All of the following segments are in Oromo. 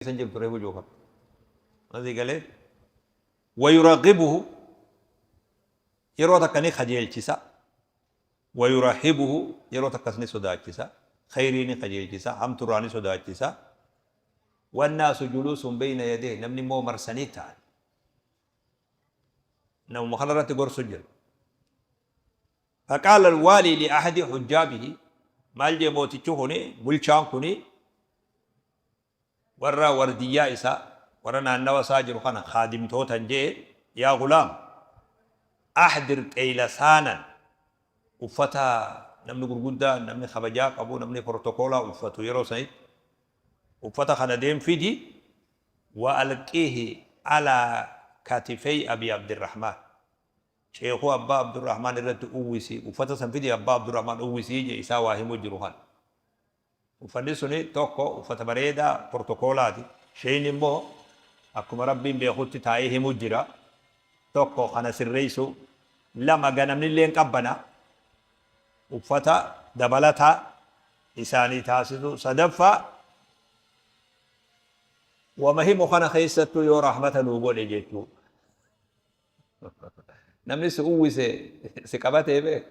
Keessa hin jirtu reefu jooka. Asii galee wayuraqibuhu yeroo takka ni kajeelchisa, wayurahibuhu yeroo takkas ni sodaachisa, khayrii ni kajeelchisa, hamturraa ni sodaachisa. Wannaasu juluusun beyna yadayhi, namni immoo marsanii ta'an namuma kanarratti gorsu jira. Faqaala alwaalii li ahadi hujjaabihi, maal jee mootichi kuni, bulchaan kuni, warra wardiyyaa isaa, warra naannawa isaa jiru kana khaadimtootan je'e, yaa ghulaam, ahdir xeylasaanan, uffata namni gurguddaan, namni kabajaa qabu, namni portokoolaa uffatu yeroo sanitti, uffata kana deem fidi, wa alqihi alaa katifey Abii Abdirrahmaan, ceekuu abbaa Abdurrahmaan irratti uwwisi, uffata san fidi abbaa Abdurrahmaan uwwisii je'e isaa waa himu jiru kana. Uffanni suni tokko uffata bareedaa portokoolaati. Sheeyni immoo akkuma Rabbiin beekutti taa'ee himu jira. Tokko kana sirreessuu. Lama ganamnilleen qabbana. Uffata dabalataa isaanii taasisuu. Sadaffaa wama himu kana keessattuu yoo rahmata nuu godhe jechuu. Namni si uwwise si qabatee beeka.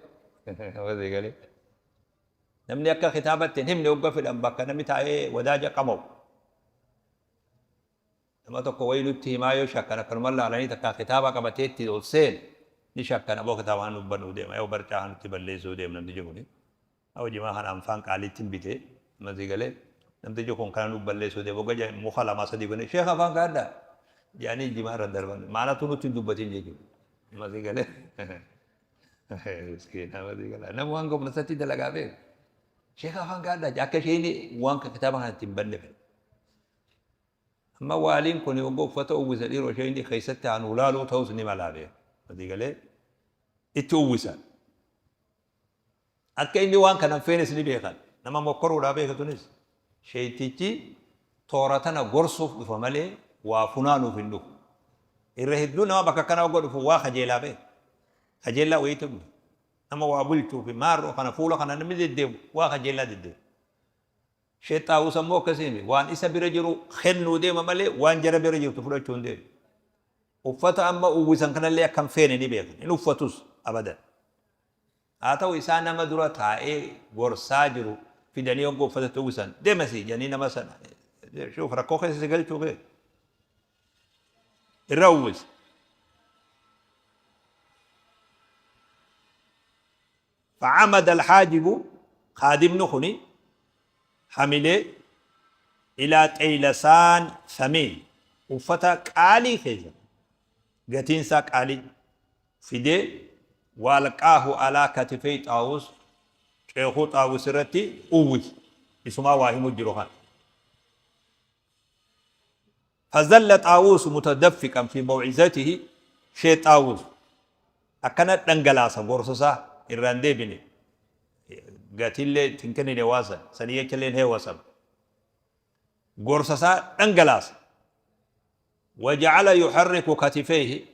Namni akka kitaabatti hin himne hogga fedhan bakka namni taa'ee wadaaja qama'u. Nama tokko wayii nutti himaa yoo shakkan akkanuma laalanii takkaa kitaaba qabatee itti ol seene ni shakkan, aboo kitaaba kana nuuf banuu deema, yoo barcaa kana nutti balleessuu deema namtichi kuni. Aboo jimaa kana anfaan qaaliitti hin bite, amma sii galee, namtichi kun kana nuuf balleessuu deema hogga jedhan muka lama sadii banee, sheekh afaan kaadhaa jedhanii jimaa irra darban, maanatu nutti hin dubbatin jechuudha. Amma sii galee. Miskiina masii gala. Nama waan gomna isatti dalagaa beeku. Sheeka afaan gaadhaa akka isheen waan kitaaba kanatti hin banne fedha. Amma waaliin kun hogga uffata uwwisa dhiiroo isheen keessatti haanuu laaluu ta'us ni malaa beeku. Masii galee itti uwwisa. Akka inni waan kana hin feenes ni beekan. Nama mokkoruudhaa beeka tunis. Sheeytichi toora tana gorsuuf dhufa malee waa funaanuuf hin dhufu. Irra hedduu nama bakka akkanaa hogga dhufu waa kajeelaa beeka. Kajeellaa wayiitu dhufa. Nama waa bulchuu fi maarroo kana fuula kana namni deddeemu waa kajeellaa deddeema. Sheek Xaawus ammoo akkasii miti. Waan isa bira jiru kennuu deema malee waan jara bira jirtu fudhachuu hin deemu. Uffata amma uwwisan kanallee akka hin feene ni beekan. Hin uffatus abadan. Haa ta'u isaa nama dura taa'ee gorsaa jiru fidanii hogga uffata itti uwwisan deemasi jedhanii nama sana shuuf rakkoo keessa si galchuu bee irra uwwisa. Fa'amada alhaajibu, khaadimni kuni hamilee, ilaa xeylasaan samiin, uffata qaalii keessa gatiin isaa qaalii fidee, waalqaahu alaa katifey Xaawus, ceekuu Xaawus irratti uwwise, isumaa waa himu jiru kana. Fazalla Xaawuus mutadaffiqan fi maw'izatihi, Sheekh Xaawuus akkana dhangalaasa gorsa isaa irraa hin deebine, gatiillee itti hin kennine, waan san sanii jechallee hin heewasame, gorsa isaa dhangalaasa. Waja'ala yuharriku katifeehi,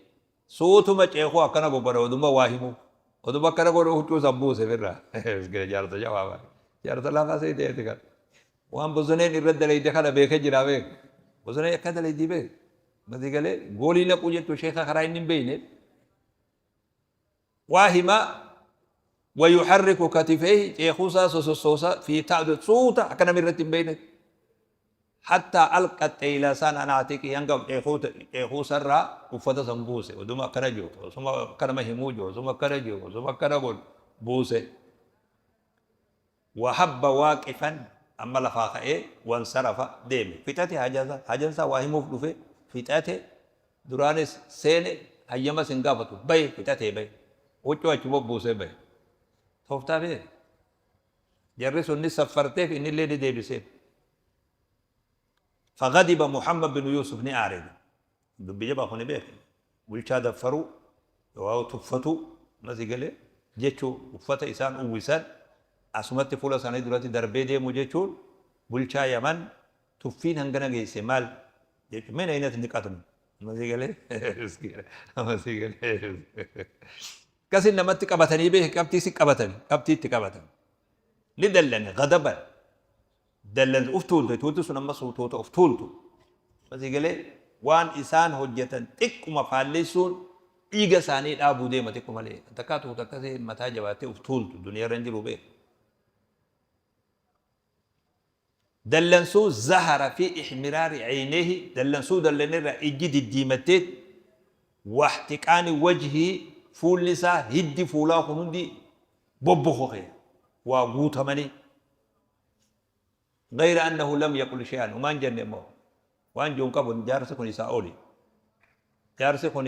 suutuma ceekuu akkana goggodha oduma waa himuu, oduma akkana godhu huccuu san buuse firraa. Miskiina jaarsa jabaa bara jaarsa laafaa seetee ati kana waan bosoneen irra dalayde kana beekee jiraa beek bosoneen akka dalaydii beek masii galee goolii naquu jechuu sheeka karaa inni hin beekne waa himaa. Wayuharriku katifeehi, ceekuusaa sosossoosa, fi ta'du suuta akka namni irratti hin beekne, hattaa alqa xeylasaan an atiqii, hanga ceekuusarraa uffata san buuse, oduma akkana jiru, osuma akka nama himuu jiru, osuma akkana jiru, osuma akkana godhu buuse. Wahabba waaqifan, amma lafaa ka'ee, wansarafa, deeme, fixate haajaa haajan isaa, waa himuuf dhufe fixate, duraanis seene hayyamas hin gaafatu, bahe, fixatee bahe, huccuu achuma buusee bahe. Tooftaa beeke. Jarri sun ni saffarteef, innillee ni deebiseef. Faghadiba Muhammad bin Yuusuf, ni aare. Dubbii jabaa kuni beeke. Bulchaa daffaruu yookaan tuffatuu masii galee jechuu, uffata isaan uwwisan asumatti fuula isaanii duratti darbee deemuu jechuun bulchaa Yaman tuffiin hangana geesse maal jechuun min aynat niqatnu masii galee masii galee akkasin namatti qabatanii beeke, qabxii si qabatanii, qabxii itti qabatan, ni dallane, ghadaban, dallansu, uf tuulte, tuuti sun amma tuuta uf tuultu. Amma sii galee? Waan isaan hojjatan xiqquma faallessuun dhiiga isaanii dhaabuu deema xiqqo malee. Takkaa tuuta akkasii mataa jabaattee uf tuultu duniyarra hin jiru beeki. Dallansuu zahara fi ihmiraari ceyneehi dallansuu dallane irraa ijji diddiimatteet wahtiqaani wajhii fuulli isaa hiddi fuulaa kun hundi bobbokoke waa guutamanii gayra annahu lam yaqul shay'an homaa hin jenne immoo waan jiru hin qabu jaarsi kun isaa oli jaarsi kun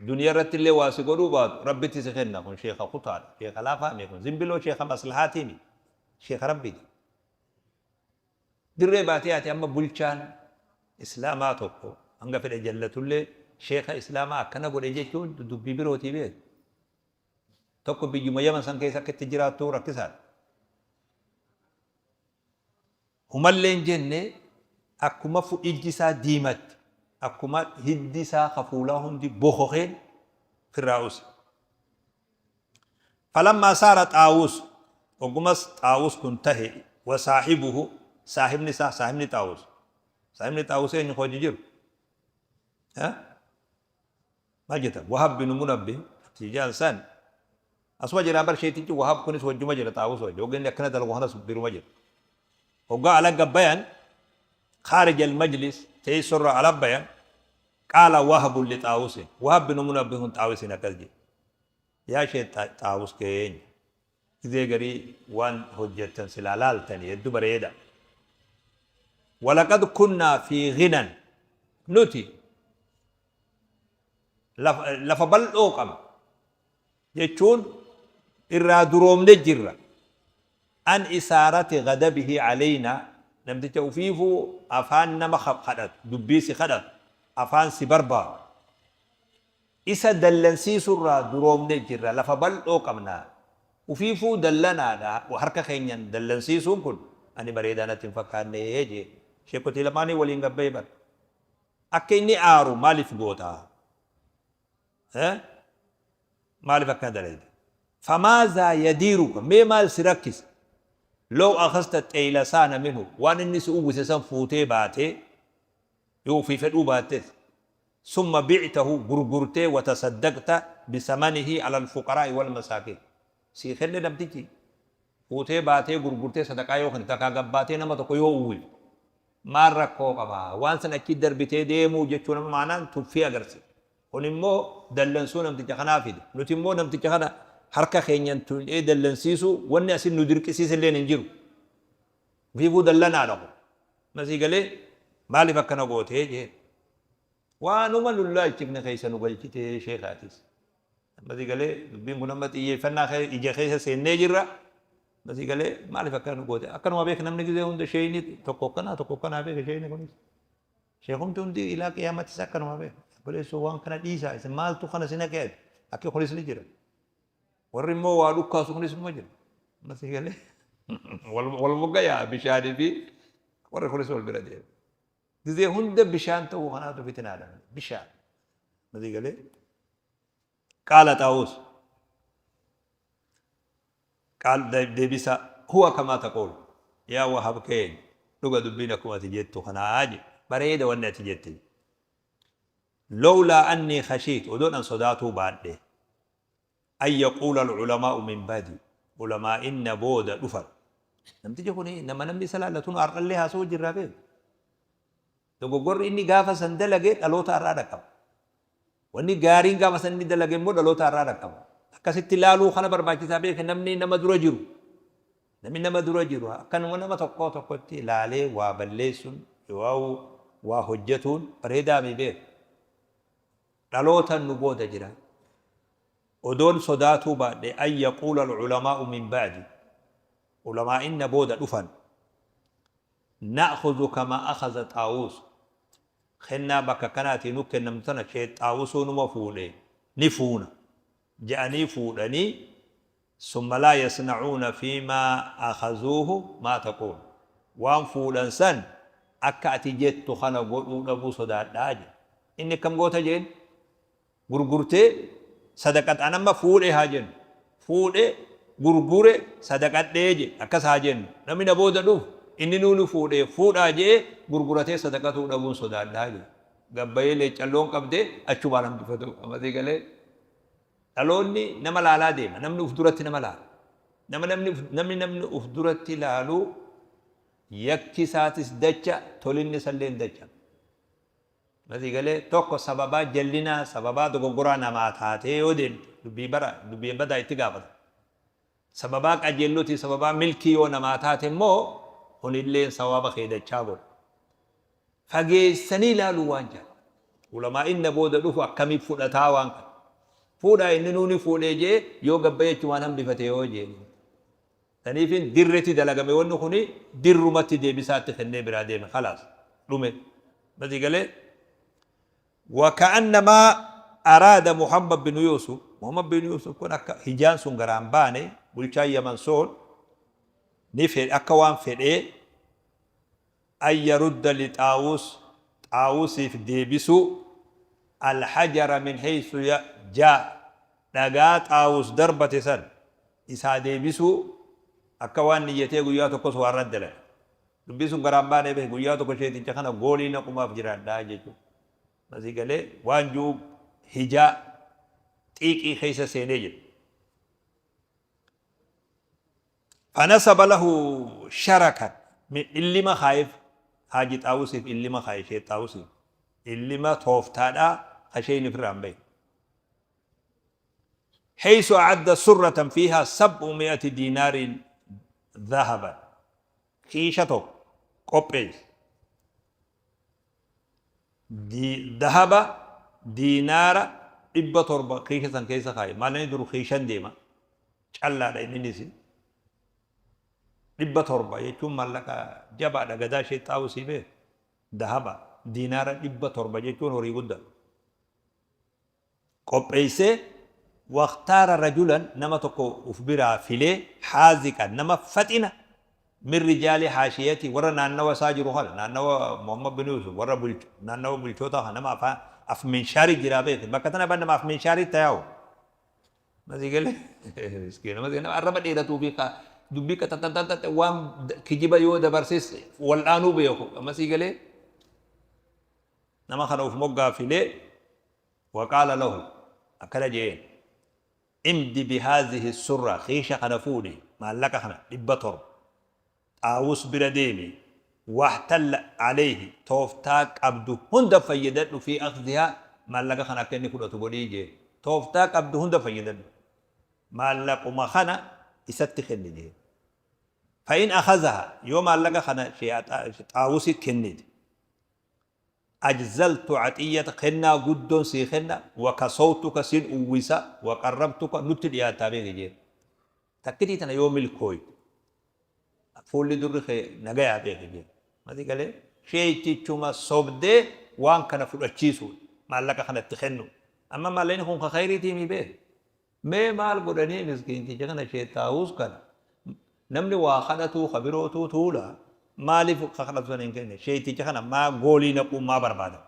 duniya irratti illee waa si godhuu baatu rabbitti si kenna kun sheeka kutaadha sheeka laafaa mi kun zimbiloo sheeka maslahaatii mi sheeka rabbiiti dirree baatee ati amma bulchaan islaamaa tokko hanga fedhe jallatullee sheeka islaamaa akkana godhe jechuun dubbii birootii beeku Tokko biyyuma Yaman san keessa akka itti jiraattu rakkisaadha. Humallee hin jenne akkuma ijji isaa diimatte, akkuma hiddi isaa ka fuulaa hundi bokokeen firraa use. Falammaa saara Xaawus, hoggumas Xaawus kun tahe, wa saahibuhu, saahibni isaa, saahibni Xaawus. Saahibni Xaawus eenyu ka wajji jiru? Maal jettan? Wahab binu Munabbih Tijaan san asuma jiraa bar sheeytichi Wahab kunis wajjuma jira Xaawus wajji hogga inni akkana dalagu kanas biruma jira. Hoggaa ala gabbayan khaarij al-majlis teessorraa ala bayan qaala Wahabun li Xaawusin Wahab binu Munabbih kun Xaawusin akkas jedhe yaa sheekh Xaawus keenya Gizee garii waan hojjattan silaa laaltanii heddu bareeda. Walaqad kunnaa fii ghinan nuti lafa bal'oo qabna jechuun irraa duroomne jirra. An isaarati ghadabihi aleynaa namticha ufiifuu afaan nama kadhatu dubbii si kadhatu afaan si barbaadu Isa dallansiisurraa duroomne jirra, lafa bal'oo qabna. Ufiifuu dallanaadha, harka keenyan dallansiisuun kun ani bareedaa natti hin fakkaanne jee. Sheekkotii lamaanii waliin gad bahe bar. Akka inni aaru maaliif goota? Maaliif akkana dalayda? Famaazaa yadiiruka mee maal si rakkisa? Low akhasta xeylasaana minhu waan inni si uwwise san fuutee baatee yoo ufii fedhuu baattes, summa bi'tahu gurgurtee watasaddaqta bisamanihi alal fuqaraa'i wal masaakiin sii kenne namtichi fuutee baatee gurgurtee sadaqaa yoo kennite takkaa gad baatee nama tokko yoo uwwifte maal rakkoo qaba waan san achii darbitee deemuu jechuun amma maanaan tuffii agarsiisa kun immoo dallansuu namticha kanaa fide nuti immoo namticha kana harka keenyan tuqnee dallansiisuu wanni asin nu dirqisiise illeen hin jiru Ufiifuu dallanaadha kun. Amma sii galee maaliif akkana gootee jeen. Waanuma nun laalchifne keessa nu galchitee sheekha atis. Amma sii galee dubbiin kun amma xiyyeeffannaa ija keessa seennee jirra. Amma sii galee maaliif akkana nu goote. Akkanuma beeka namni gizee hunda sheeyni tokko akkanaa tokko akkanaa beeka sheeyni kunis. Sheekumti hundi ilaa qiyaamatis akkanuma beeka. Obboleessoo waan kana dhiisaa isin maaltu kana si naqee akki kunis ni jira. Warri immoo waa dhukkaasu kunis numa jira. Amma sii galee wal mogga yaa bishaanii fi warri kunis wal bira deema. Gizee hunda bishaan ta'uu kanaatu fitinaadha. Bishaan. Amma sii galee qaala xaawus. Qaal deebisa huwa kamaa taquul yaa wahab keenya dhuga dubbiin akkuma ati jettu kanaa jedhe bareeda wanni ati jette. Lowlaa annii khashiitu odoon an sodaatuu baadhee an yaquula al-ulamaa'u min ba'dii ulamaa'in na booda dhufan. Namtichi kun nama namni isa laallatu nu har'allee haasa'uu jirraa beeku. Dogoggorri inni gaafa san dalage dhaloota har'aa dhaqqaba. Wanni gaariin gaafa san inni dalage immoo dhaloota har'aa dhaqqaba. Akkasitti laaluu kana barbaachisaa beeke namni nama dura jiru. Namni nama dura jiru akkanuma nama tokkoo tokkotti laalee waa balleessuun yookaan waa hojjetuun bareedaa mi beeku. Dhaloota nu booda jira. Odoon sodaatuu baadhee an yaquula al-ulamaa'u min ba'di ulamaa'in na booda dhufan na'khudhu kamaa akhaza Xaawuus kennaa bakka akkanaatii nu kennamtu tana Sheekh Xaawusuu numa fuudhe ni fuuna je'anii fuudhanii Summa laa yasna'uuna fiimaa akhazuuhu maa taquul waan fuudhan san akka ati jettu kana godhuu dhabuu sodaadha jedhe. Inni akkam goota jeen? Gurgurtee sadaqat an amma fuudhe haa jennu. Fuudhe gurgure sadaqadhee jedhe akkas haa jennu. Namni na booda dhufu Inni nuu ni fuudhee fuudhaa je'ee gurguratee sadaqatuu dhabuun sodaadhaa je'e. Gabbayee leecalloon qabdee achumaan hambifatu. Amma sii galee? Dhaloonni nama laalaa deema. Namni uf duratti nama laala. Nama namni namni namni uf duratti laalu yakki isaatis dacha tolinni isalleen dacha. Masii galee tokko sababaa jallinaa sababaa dogoggoraa namaa taatee yoo deemte dubbii bara dubbii badaa itti gaafata. Sababaa qajeellotii sababaa milkii yoo namaa taate immoo kunilleen sawaaba kee dachaa godha. Fageessanii ilaaluu waan jedhan. Ulamaa'in na booda dhufu akkamiif fudhataa waan kana. Fuudhaa inninuu ni fuudhee jee yoo gabbayee achumaan hambifate yoo jeen. Saniifin dirreti dalagame wanni kuni dirrumatti deebisaatti kennee biraa deeme khalaas dhume. Masii galee? Waka'annamaa araada Muhammad bin Yuusuf Muhammad bin Yuusuf kun akka hijaan sun garaan baane bulchaan Yaman sun ni fedhe akka waan fedhee an yarudda li Xaawus Xaawusiif deebisuu alhajara min heysu jaa dhagaa Xaawus darbate san isaa deebisuu akka waan niyyatee guyyaa tokkos waa irratti dalage. Dubbii sun garaan baanee beeki guyyaa tokko sheeyticha kana goolii naqumaaf jiraadha jechuudha. Masii galee waan ji'u hijaa xiiqii keessa seenee jira. Fanasaba lahu sharakan min illima kaayeef haaji xaawusiif illima kaaye shee xaawusiif illima tooftaadhaa ka sheen ifirraa hin beekne. Heysu a'adda surratan fiihaa sab'u mi'ati diinaariin dhahaban kiisha tokko qopheesse. Dahaba diinaara 700 kiisha san keessa kaaye. Maallaqni dur kiishan deema. Callaadha inninis. 700 jechuun maallaqa jabaadha gadaa ishee xaawusii beeku. Dahaba diinaara 700 jechuun horii guddaa. Qopheessee wakhtaara rajulan nama tokko uf biraa filee haaziqan nama faxina min rijaali haashiyati warra naannawa isaa jiru kana naannawa Muhammad bin Yuusuf warra bulchu naannawa bulchootaa kana nama afaan af minshaari jiraa beeke bakka tana ban nama af minshaari tayaa'u masii galee miskiina masii nama arraba dheeratuu fi ka dubbii qaxaxaxaxa waan kijiba yoo dabarses wal'aanuu beeku masii galee nama kana uf moggaa filee Waqaala lahu, akkana je'een, Imdi bihaazihi surra, kiisha kana fuudhi, maallaqa kana, 700, Xaawus bira deemi, wahtalla aleyhi, tooftaa qabdu hunda fayyadadhu, fii akhzihaa, maallaqa kana akka inni fudhatu godhii je'een. Tooftaa qabdu hunda fayyadadhu. Maallaquma kana isatti kenni je'een. Fa'in akhazaha, yoo maallaqa kana Xaawusi kennite, Ajzaltu caxiyyata, kennaa guddoon sii kenna, wa kasawtuka, sin uwwisa, wa qarrabtuka, nutti dhiyaattaa beeki jeen. Takkitii tana yoo milkooyte, fuulli durri kee nagayaa beeki jeen. Mati galee? Sheeytichuma sobdee waan kana fudhachiisuudha. Maallaqa kana itti kennu. Amma maallaqni kun ka khayriitiimii beeki. Mee maal godhanii miskiinticha kana sheek Xaawuus kana namni waa kadhatuu ka birootuu tuula maaliif ka kadhatu sana hin kenne sheekticha kana maa goolii naquu maa barbaadama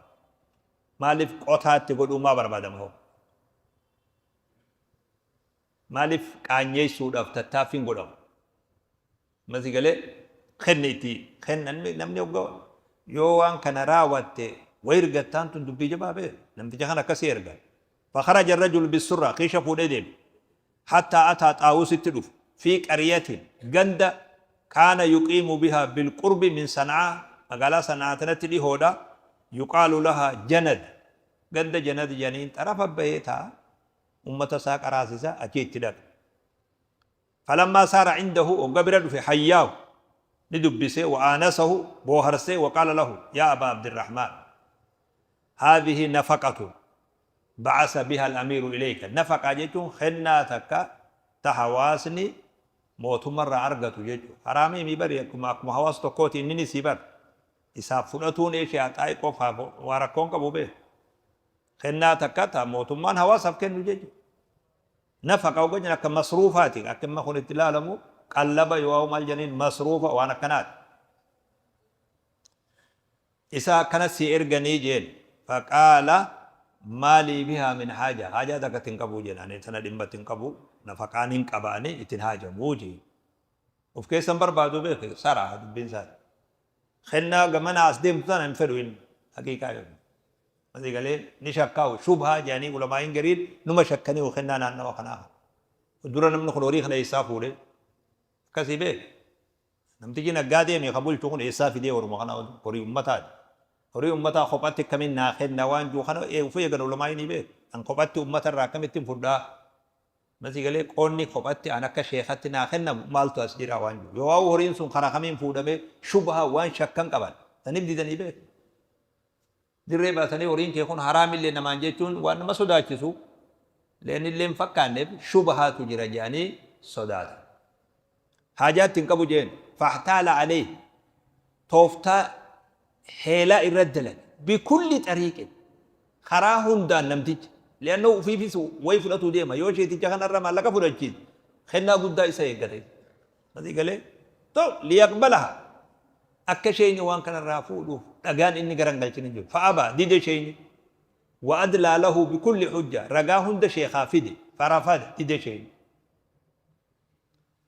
maaliif qotaatti godhuu maa barbaadama hoo maaliif qaanyeessuudhaaf tattaaffiin godhamu Amma si galee kenni itti kennan namni hogga yoo waan kana raawwatte wayi ergattaan tun dubbii jabaa bee namticha kana akkasii erga. Fakharaja rajul bisurra kiisha fuudhee deeme. Hattaa ataa xaawusitti dhufe fi qariyatin ganda kaana yuqiimu bihaa bilqurbi min san'aa magaalaa san'aa tanatti dhihoodha yuqaalu lahaa janad ganda janad janiin xarafa bahee taa ummata isaa qaraasisa achii itti dhaqe. Falammaa saara indahu hogga bira dhufe hayyaahu ni dubbise wa aanasahu booharse wa qaala lahu yaa abaa abdirrahmaan haadhihi nafaqatun ba'asa biha al-amiiru ilayka nafaqaa jechuun kennaa takka ta hawaasni mootummarraa argatu jechuudha. Haraamii mii bari akkuma akkuma hawaasa tokkooti inni sii bar isaaf fudhatuun eeshee haxaa'ii qofaaf waa rakkoon qabu beeku. Kennaa takka ta mootummaan hawaasaaf kennu jechuudha. Nafaqa hogga jennu akka masruufaati. Akka amma kun itti ilaalamu qallaba yoo maal jedhaniin masruufa waan akkanaati. Isa akkana si erganii jeen. Faqaala maalii bihaa min haaja. Haajaa takka ittiin qabu jeen. Ani tana dhimma ittiin qabu. Nafaqaan hin qaba ani ittiin haajamuu jeen. Of keessan barbaadu beeke saraa dubbiin isaati. Kennaa gamanaa as deemtu tana hin fedhu inni. Haqiiqaa yoo. Asii galee ni shakkaa'u. Shubhaa jedhanii ulamaa'iin gariin numa shakkanii kennaa naannawa kanaa kana. Dura namni kun horii kana eessaa fuudhe? Akkasii beek. Namtichi naggaadee mi ka bulchu kun eessaa fidee horuma kana horii ummataati. Horii ummataa kophatti akkamiin naa kenna waan jiru kana uf eegan ulamaa'inii beek. An kophatti ummata irraa akkamittiin fudhaa? Masii galee qoonni kophatti an akka sheekatti naa kennamu maaltu as jira waan jiru. Yoo waa'u horiin sun karaa kamiin fuudhamee shubhaa waan shakkan qaban. Saniif didanii beek. Dirree baasanii horiin kee kun haraamillee namaan jechuun waan nama sodaachisu leenillee hin fakkaanneef shubhaatu jira jedhanii sodaatan. Haajaatti hin qabu jeen. Fahtaala alayhi tooftaa heelaa irra dalage bikulli xariiqin karaa hundaan namtichi li'annoo ufiifis wayi fudhatuu deema yoo sheeticha kanarra maallaqa fudhachiise kennaa guddaa isa eeggate. Asii galee to liyaqbalaha akka sheeyni waan kanarraa fuudhuuf dhagaan inni gara hin galchin hin jiru. Fa'abaa dide sheeyni. Wa adlaa lahu bikulli hujja ragaa hunda sheekaa fide farafada dide sheeyni.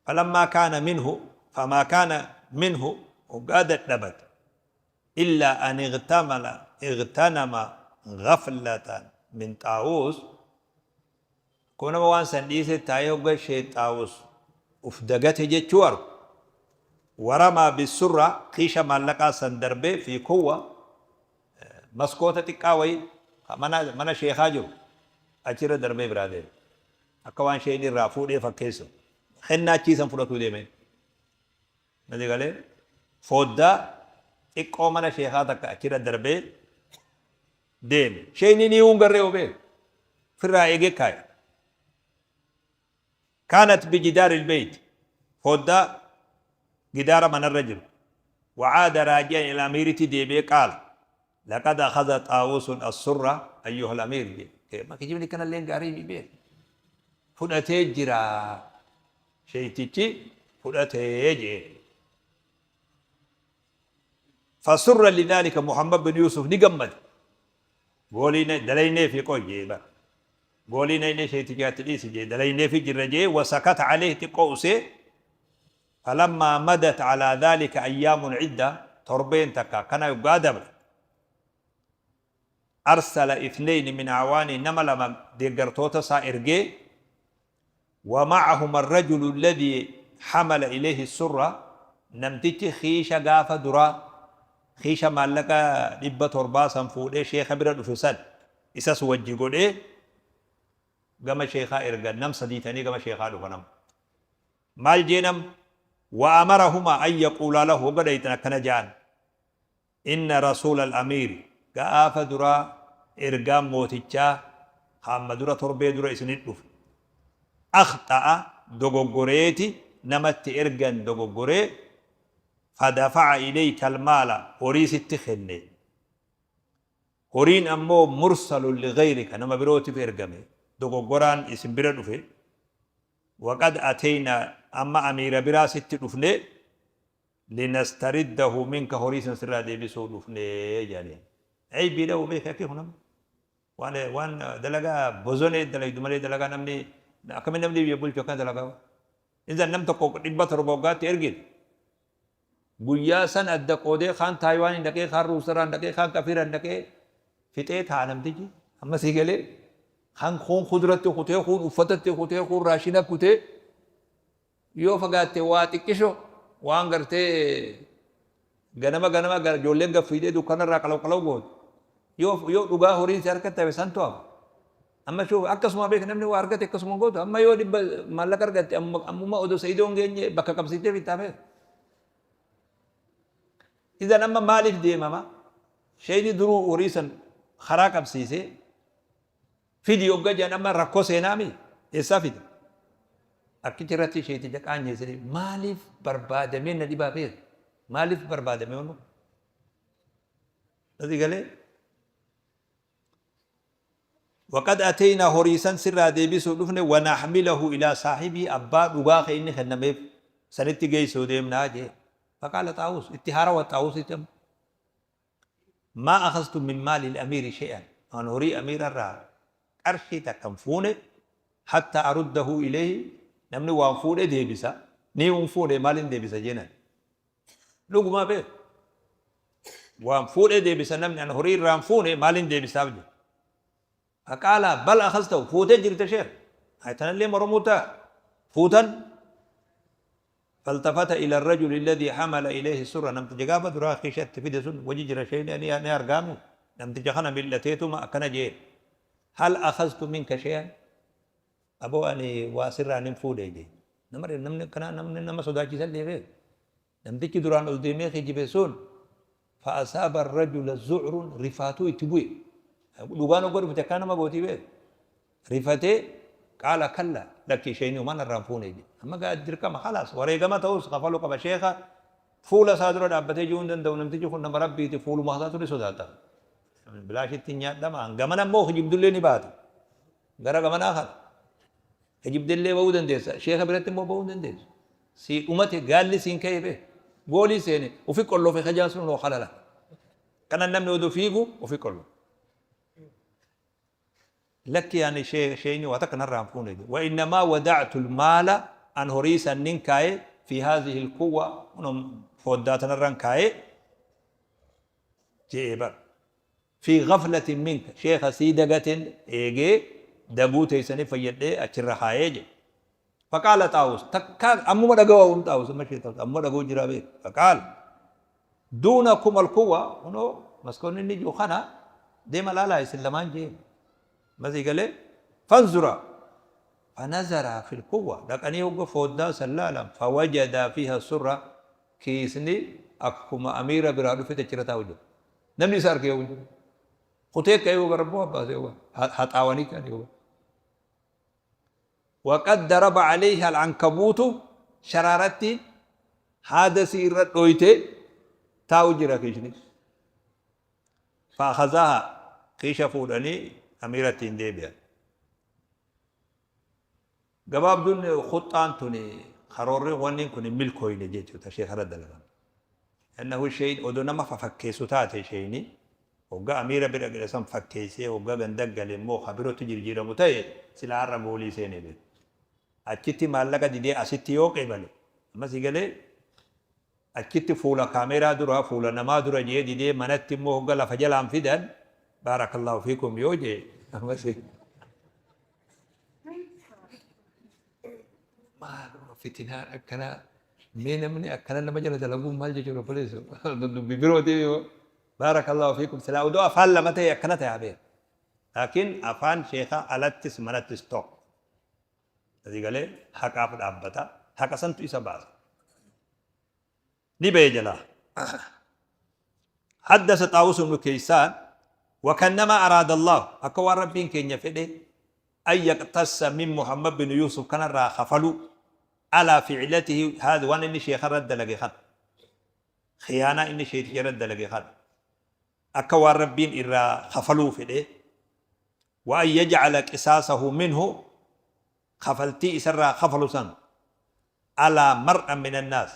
Falammaa kaana minhu famaa kaana minhu hoggaa dadhabate illaa an igtamala igtanama ghaflatan min xaawuus Akkuma nama waan san dhiisee taa'ee hogga Sheekh Xaawus uf dagate jechuu argu, waramaa bissurra, kiisha maallaqaa san darbee fi kuwwa, maskoota xiqqaa wayii ka mana mana sheekhaa jiru achirra darbee biraa deeme. Akka waan sheeyni irraa fuudhee fakkeessu. Kennaa achii san fudhatuu deeme. Nati galee fooddaa xiqqoo mana sheekhaa takka achirra darbee deeme. Sheeyni ni hin garree obee firraa eegee kaaye. Kaanat bijidaari ilbeeyt fooddaa gidaara manarra jiru. Wacaada raaji'an ila amiiritti deebi'ee qaala laqad akhadha xaawusun assurra ayyuhal amiir jee. Ma kijibni kanallee gaarii mi beek. Fudhatee jira sheeytichi fudhatee jee. Fasurra lidhalika Muhammad bin Yusuf ni gammade. Goolii dalayneefi qoy jee bar. Goolii naynee sheeytichaatti dhiisi jee dalayneefi jirra jee wasakata alayhi xiqqoo usee falammaa madat alaa dhalika ayyaamun idda torbeen takka akkana yoggaa dabre arsala ithnayni min awaanii nama lama deeggartoota isaa ergee Wa ma'ahuma arrajulu alladhii hamala ilayhi assurra, namtichi kiisha gaafa duraa, kiisha maallaqa 700 san fuudhee sheekha bira dhufe san, isas wajji godhee gama sheekhaa ergan, nam sadii ta'anii gama sheekhaa dhufan amma. Maal jeen amma? Wa amarahuma an yaquulaa lahu, hogga dhayxan akkana ja'an. Inna rasuulal amiiri, gaafa duraa ergaan mootichaa ka amma dura torbee dura isinit dhufe, akhxa'a dogoggoreeti nama itti ergan dogoggoree, fadafa'a ilayka almaala horii sitti kenne. Horiin ammoo mursalun lighayrika nama birootif ergame, dogoggoraan isin bira dhufe. Waqad ateynaa amma amiira biraa sitti dhufne, Linastariddahu minka horii san sirraa deebisuu dhufne jedhaniin. Eybiidha hoo beeki akki kun amma. Waan waan dalagaa bozonee dalaydu malee dalagaa namni akkamiin namni biyya bulchu akkana dalagaa. Izan nam tokko 700 waggaatti ergine. Guyyaa san adda qoodee kaan Taayiwaaniin dhaqee kaan Ruusaraan dhaqee kaan Kafiiraan dhaqee fixee taa'a namtichi. Amma sii galee kan kuun kuduratti kutee kuun uffatatti kutee kuun raashina kutee Yoo fagaatte waa xiqqisho waan gartee ganama ganama ijoolleen gad fiidee dukkana irraa qalaw qalaw gootu. Yoo yoo dhugaa horiin si harkatti hafe santu hafa. Amma shuuf akkasuma beek namni waa argate akkasuma gootu. Amma yoo dhibba maallaqa argatte ammuma odoo Sa'idoo hin geenye bakka qabsiiftee fixxaa beek. Idan amma maaliif deemama? Sheeyni duruu horii san karaa qabsiisee Fidi hogga jedhan amma rakkoo seenaami eessaa fida? Akkichi irratti sheeyticha qaanyeessanii maaliif barbaadamee na dhibaa beeka? Maaliif barbaadamee wannu? Asii galee waqad ateynaa horii san sirraa deebisuu dhufne wanaxmilahu ilaa saahibii abbaa dhugaa ka inni kennameef sanitti geessuu deemnaa jee. Faqaala xaawus itti haarawa xaawusitti amma. Maa akhaztu min maalil amiiri shay'an, an horii amiira irraa qarshii takka hin fuune, hattaa aruddahu ilayhi, namni waan fuudhe deebisa, niiwu hin fuune maalin deebisa jeenan. Dhugumaa beek. Waan fuudhee deebisa namni an horii irraa hin fuune maaliin deebisaaf jedhe. Faqaala bal akhaztahu fuutee jirta sheekh. Hay tanallee moromuu ta'a. Fuutan faltafata ila rajuli alladhi hamala ilayhi surra namticha gaafa duraa kiisha itti fide sun waji jira sheeyni ani ni argaami namticha kana mil'ateetuma akkana jeen hal akhaztu minka shay'an aboo ani waa sirraa nin fuudhe jee nama namni akkanaa namni nama sodaachisallee beeku Namtichi duraan ol deemee kijibe sun fa asaaba arrajula zu'run rifaatuu itti bu'e. Dhugaan hogga dhufte akkana nama gootii beek. Rifatee qaala kalla lakki isheen homaa narraa hin fuune jedhe. Amma gaa dirqama khalaas wareegama ta'us kafaluu qaba sheekha fuula isaa dura dhaabbatee ji'uu hin danda'u namtichi kun nama rabbiiti fuuluma isaatu ni sodaata. Bilaashitti hin nyaadhama gamana immoo kijibdullee ni baata. Gara gamanaa kana. Kijibdellee ba'uu dandeessa. Sheeka biratti immoo ba'uu hin dandeessu. Sii dhumate gaalli siin ka'e bee. Goolii seene ufi qollofe kajaan sun noo halala. Kana namni odoo fiigu ufi qollofe. Lakki ani sheeyni waa takka narraa hin fuune jedhe. Wa innamaa wada'tu maala an horii sannin kaaye fi haadhihi lkuwwa foddaa tanarran kaaye je'e bar. Fii gaflatin minka, sheekha sii dagaten eegee daguu teeysanii fayyadhee achirra kaayee jedhe. Faqaala Xaawus, takkaa ammuma dhagawaa um Xaawus, amma sheekh Xaawus ammuma dhaga'uu jiraa beek. Faqaala, duunakum alkuwwa, kunoo maskoonni inni jiru kana deema laalaa isin lamaan jee. Masii galee fanzura fanazara fil kuwwa dhaqanii hogga fooddaa san laalan fawajadaa fiiha surra kiisni akkuma amiira biraa dhufetti achirra taa'u jira. Namni isa arge yoo hin jiru. Kutee ka'ee yoo bara bu'aa baasee yoo haxaawanii ka'an yoo. Waqad daraba alayhi al-ankabuutu sharaaratti haada si irra dhoyte taa'u jira kiishni. Fa'akhazaaha kiisha fuudhanii amiiratti hin deebi'an. Gabaabduun khuxxaan tuni karoorri wanni kun hin milkooyne jechuudha sheekha irra dalagan. Annahu sheeyin odoo nama fafakkeessu taate sheeyni hogga amiira bira gale san fakkeessee hogga ganda gale immoo ka birotti jirjiiramu ta'e silaa har'a goolii seenee beeku. Achitti maallaqa didee asitti yoo qeebale amma si galee achitti fuula kaameeraa dura fuula namaa dura jee didee manatti immoo hogga lafa jalaan fidan baarakallaahu fiikum yoo jee amma si Maaluma fitinaan akkanaa mee namni akkana nama jala dalaguun maal jechuudha obboleesso dubbii birootii yoo baarakallaahu fiikum silaa odoo afaan lama ta'e akkana ta'e beeku laakiin afaan sheekaa alattis manattis tokko asii galee haqaaf dhaabbata haqa santu isa baasa ni bahe jalaa. Haddasa Xaawus ibnu Keeysaan wakannama araada Allaahu akka waan Rabbiin keenya fedhe an yaqtassa min Muhammad bin Yuusuf kanarraa kafaluu alaa fi'latihi haadhi waan inni sheekha irra dalage kana khiyaanaa inni sheeticha irra dalage kana akka waan Rabbiin irraa kafaluu fedhe wa an yaj'ala qisaasahu minhu kafaltii isarraa kafalu san alaa mar'an min annaas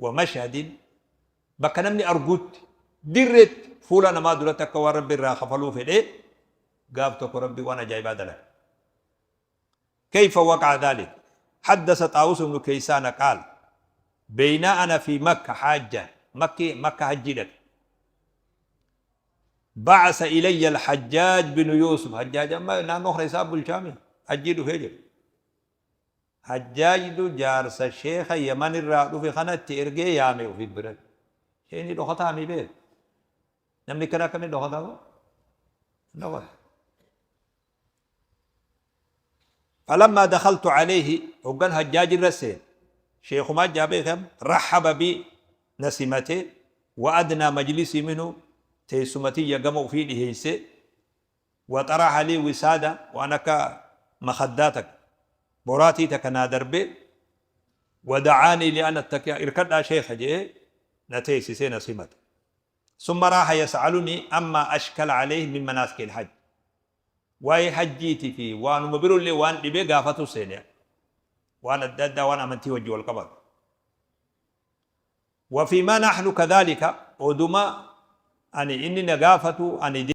wa mashhadin bakka namni argutti dirreetti fuula namaa duratti akka waan Rabbi irraa kafaluu fedhee gaaf tokko Rabbi waan ajaa'ibaa dalaga. Kayfa waqa'a dhalik? Haddasa Xaawus ibnu Keysaana qaal beynaa ana fi Makka haajjan makki Makka hajjii dhaqe. Ba'asa ilayya al-Hajjaaj binu Yuusuf Hajjaaj amma naannoo kana isaa bulchaami hajjii dhufee jira. Hajjaajtu jaarsa sheekha Yaman irraa dhufe kana itti ergee yaame ofi biratti. Sheekni dhokataa mi beek? Namni akkana akkamiin dhokataa moo? Hin dhokatu. Falammaa dakhaltu alayhi hoggan Hajjaaj irra seene sheekumaa jaa beekam raxaba bi na simate wa adnaa majlisii minhu teessuma tiyya gama ufii dhiheeyse wa xaraha lii wisaada waan akka makhaddaa takka boraatii takka naa darbe wa da'aanii li an attaki'a irkadhaa sheekha je'ee na teessisee na simate summa raaha yas'alunii ammaa ashkala alayhi min manaasikil hajj waa'ee hajjiiti fi waanuma birollee waan dhibe gaafatu seene waan adda addaa waan amantii wajji wal qabatu wa fi ma nahnu kadhalika oduma ani inni na gaafatu ani